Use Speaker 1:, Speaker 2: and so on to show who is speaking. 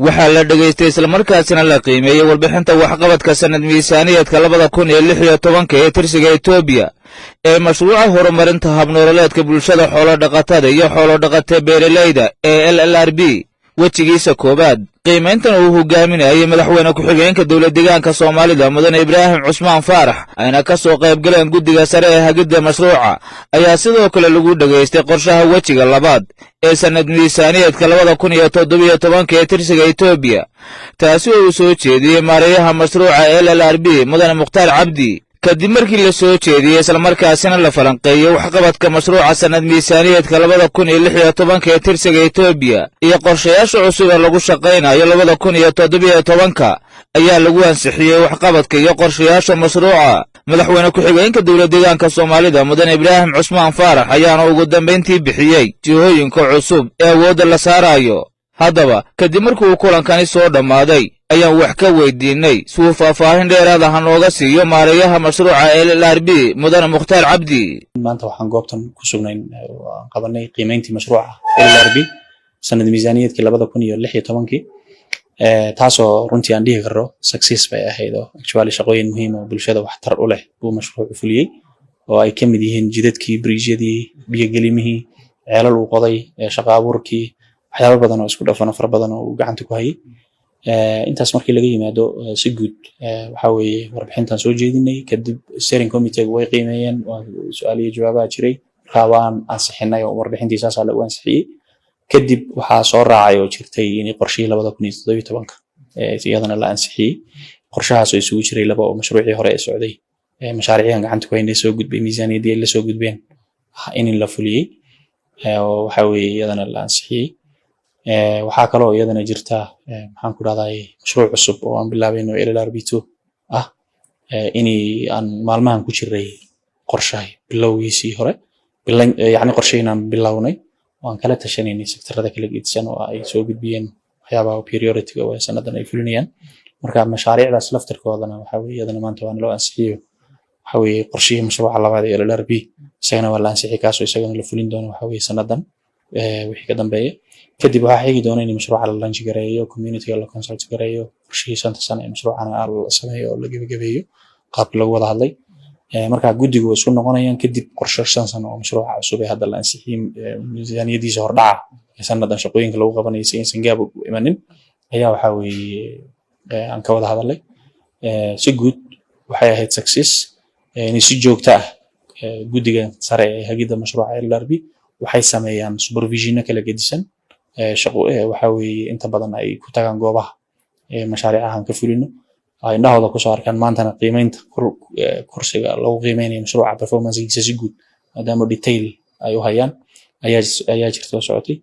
Speaker 1: Waxaa la dhegaystay islamarkaasina la qiimeeyey warbixinta waxqabadka sanad miisaaniyadka 2016-ka ee tirsiga Etoobiya ee mashruuca horumarinta habnoololeedka bulshada xoolodhaqatada iyo xoolodhaqata beeralayda ee LLRB wejigiisa koowaad. Qiimayntan uu hogaaminayay madaxweyne ku-xigeenka dowlad deegaanka Soomaalida, Mudane Ibraahim Cusmaan Faarax, ayna ka soo qayb galeen guddiga sare ee hagidda mashruuca, ayaa sidoo kale lagu dhegaystay qorshaha wejiga labaad ee sanad miisaaniyadka 2017-ka ee tirsiga Etoobiya, taasi oo uu soo jeediyey maareeyaha mashruuca LLRB, Mudane Mukhtaar Cabdi. Kadib markii la soo jeediyey islamarkaasina la falanqeeyey waxqabadka mashruuca sanad miisaaniyadka 2016-ka ee tirsiga Etoobiya iyo qorshayaasha cusub ee lagu shaqaynayo 2017-ka, ayaa lagu ansixiyey waxqabadka iyo qorshayaasha mashruuca. Madaxweyne ku-xigeenka dowlad deegaanka Soomaalida, Mudane Ibraahim Cusmaan Faarax, ayaana ugu dambayntii bixiyey jihooyinka cusub ee awoodda la saarayo. Haddaba, kadib markii uu kulankani soo dhammaaday, ayaan wax ka weydiinay si uu faahfaahin dheeraada ha nooga siiyo maareeyaha mashruuca LLRB, Mudane Mukhtaar Cabdi.
Speaker 2: Maanta waxaan goobtan ku sugnayn aan qabanay qiimeyntii mashruuca LLRB sanad miisaaniyaedkii 2016-kii, taasoo runtii aan dhihi karo success bay ahayd, oo actually shaqooyin muhiim oo bulshada waxtar u leh buu mashruucu fuliyey, oo ay ka mid yihiin jidadkii, bridge-yadii, biyogelimihii, ceelal uu qoday, shaqo abuurkii, waxyaabo badan oo isku dhafan oo fara badan oo uu gacanta ku hayay. Intaas markii laga yimaado, si guud waxa weeye warbixintan soo jeedinay kadib steering committee way qiimeeyeen, su-aal iyo jawaabaha jiray, marka waan ansixinay oo warbixintii saasaa lagu ansixiyey. Kadib waxaa soo raacay oo jirtay in qorshihii 2017-ka iyadana la ansixiyey, qorshahaas oo isugu jiray laba oo mashruucii hore ee socday, mashaariicyan gacanta ku haynay soo gudbay, miisaaniyaddii ay la soo gudbeen in la fuliyey oo waxa weeye iyadana la ansixiyey. Waxaa kaloo iyadana jirta, maxaan ku dhahday, mashruuc cusub oo aan bilaabayno LLRB 2 ah, inay aan maalmahan ku jiray qorshahay bilowgiisii hore, yacni qorshe inaan bilownay oo aan kala tashanaynay sektarada kala gedisan oo ay soo gudbiyeen waxyaabaha priority-ga oo sanadan ay fulinayaan. Marka mashaariicdaas laftirkoodana waxa weeye iyadana maanta waana loo ansixiyo. Waxa weeye qorshihii mashruuca labaad ee LLRB isagana waa la ansixiyey, kaasoo isagana la fulin doono waxa weeye sanadan wixii ka dambeeya. Kadib waxaa xigi doona in mashruuca la launch gareeyo, community la consult gareeyo, qorshihii 5-ta sano ee mashruucana la sameeyo oo la gebagabeeyo qaabka lagu wada hadlay. Marka guddigu way isku noqonayaan kadib qorshe 5 sano oo mashruuca cusub ee hadda la ansixiyey, miisaaniyadiisa hordhaca ee sanadan shaqooyinka lagu qabanayay si aysan gaab u imanin, ayaa waxa weeye aan ka wada hadalay. Si guud waxay ahayd success. In si joogto ah guddiga sare ee hagidda mashruuca LLRB waxay sameeyaan supervision-no kala gedisan, shaqo waxa weeye inta badan ay ku tagaan goobaha mashaariicahan ka fulino, ay indhahooda kusoo arkaan. Maantana qiimeynta kursiga lagu qiimeynayo mashruuca performance-giisa si guud, maadaama detail ay u hayaan, ayaa jirta oo socotay.